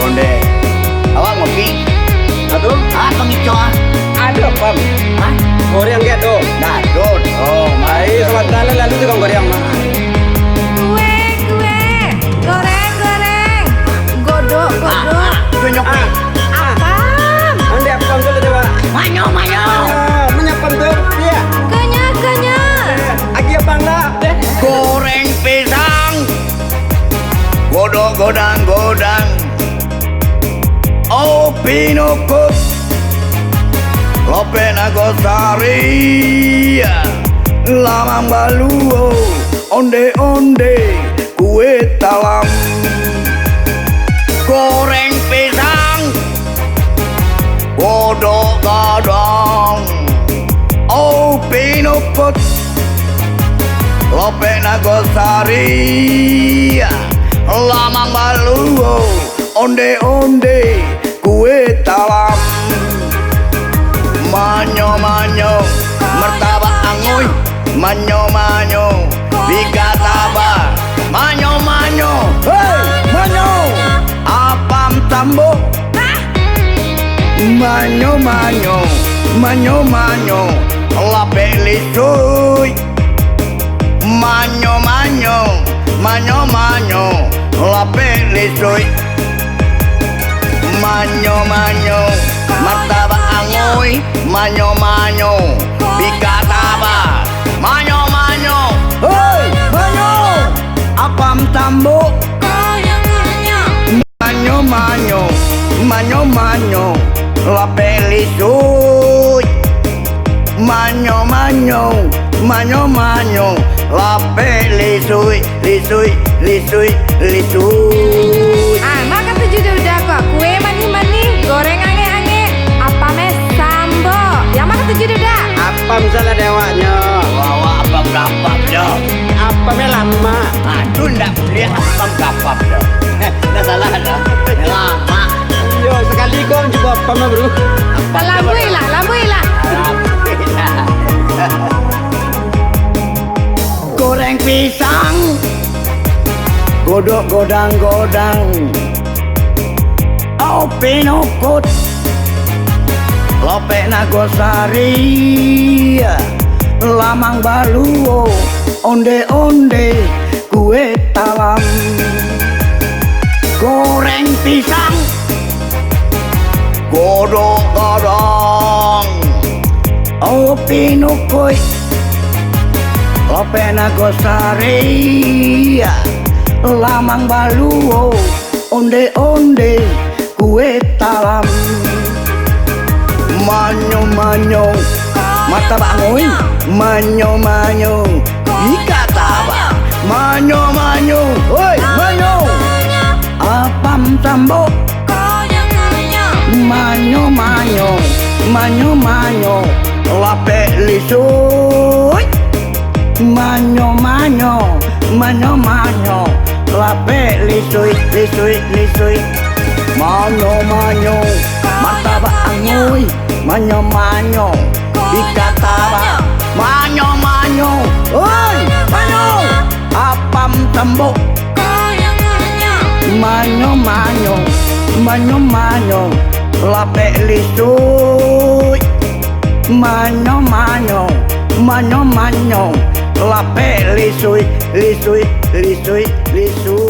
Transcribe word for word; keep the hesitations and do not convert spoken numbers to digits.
Onde. Awak ngopi? Ado. Ah, pangico, ah. Ado, Pam. Hah? Goreng ge ado. Dah, ado. Oh, ai, sabanta lah lalu tukang goreng mah. Kue, kue. Goreng, goreng. Godok, godok. Ah, ah. Tunjuk, ah. Apam. Ande apam tu lah, coba. Manyo, manyo. Ah, manyo apam tu. Iya. Kanya, kanya. Agi apam lah. Goreng pisang. Godok godang godang, au pinokot, lopek nagosari, lamang baluo, onde-onde, kue talam, goreng pisang, godok gadang, au pinokot, lopek nagosari, lamang baluo, onde-onde, kue talam, manyo-manyo, martabak angui, manyo-manyo, pika taba, manyo-manyo, hei, manyo, apam tambok, manyo-manyo, manyo-manyo, lapek lisuik, manyo-manyo, manyo-manyo, lapek lisuik, manyo-manyo, martabak angui, manyo-manyo, pika taba, manyo-manyo, hei, manyo, apam tambok, manyo-manyo, manyo-manyo, lapek lisuik, manyo-manyo, manyo-manyo, lapek lisuik, lisuik, lisuik, lisuik. Ah, ma katuju dek Uda ko, kue manih-manih, goreng angek-angek, apam e sambok. Yang ma katuju dek Uda? Apam salah dek awaknyo. Awak apam kapam jo. Apam e lamak. Ah, tu ndak buliah apam kapam jo. Ndak salah dah. Lamak. Yo, sakali ko cubo apam lah, bro. Apam lambuik lah, lambuik lah. Lambuik lah. Goreng pisang, godok godang-godang, au pinokot, lopek nagosari, lamang baluo, onde-onde, kue talam, goreng pisang, godok gadang, au pinokot, lopek nagosari, lamang baluo, onde-onde, kue talam, manyo-manyo, martabak angui, manyo-manyo, pika taba, manyo-manyo, hoi, manyo, apam tambok, manyo-manyo, manyo-manyo, lapek lisuik, manyo-manyo, manyo-manyo, lapek lisuik, lisuik, lisuik, manyo-manyo, martabak angui, manyo-manyo, pika taba, manyo-manyo, oi, manyo, apam tambok, manyo-manyo, manyo-manyo, lapek lisuik, manyo-manyo, manyo-manyo, lapek lisuik, lisuik, lisuik, lisuik.